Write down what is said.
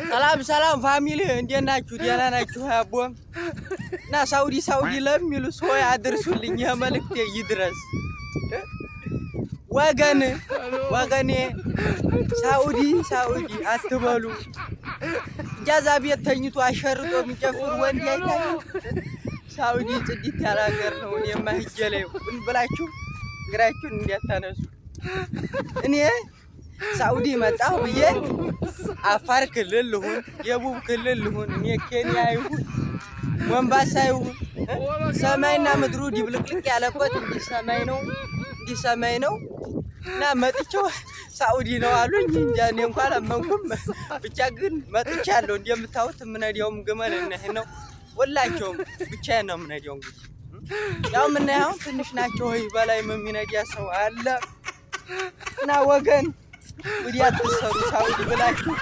ሰላም ሰላም family፣ እንዴት ናችሁ? ደህና ናችሁ? አቦ እና ሳውዲ ሳውዲ ለሚሉ ሰው አድርሱልኝ፣ ይህ መልእክቴ ይድረስ። ወገን ወገኔ፣ ሳውዲ ሳውዲ አትበሉ። ኢጃዛ ቤት ተኝቶ አሸርጦ የሚጨፍር ወንድ አይታችሁ። ሳውዲ ጽድት ያለ ሀገር ነው። እኔማ ሂጄ ላይ ብላችሁ እግራችሁን እንዲያታነሱ። እኔ ሳውዲ መጣሁ ብዬ አፋር ክልል ልሁን፣ ደቡብ ክልል ልሁን፣ እኔ ኬንያ ይሁን ሞምባሳ ይሁን ሰማይና ምድሩ ድብልቅልቅ ያለበት እንዲህ ሰማይ ነው፣ እንዲህ ሰማይ ነው እና መጥቼው ሳኡዲ ነው አሉኝ። እንጃ እኔ እንኳን አላመንኩም። ብቻ ግን መጥቻለሁ። እንደምታዩት የምነዳውም ግመል እነህ ነው። ሁላቸውም ብቻዬን ነው የምነዳው። እንግዲህ ያው የምናየው ትንሽ ናቸው ወይ በላይ የሚነዳ ሰው አለ እና ወገን ወዲያ አትሰሩ ሳኡዲ ብላችሁ።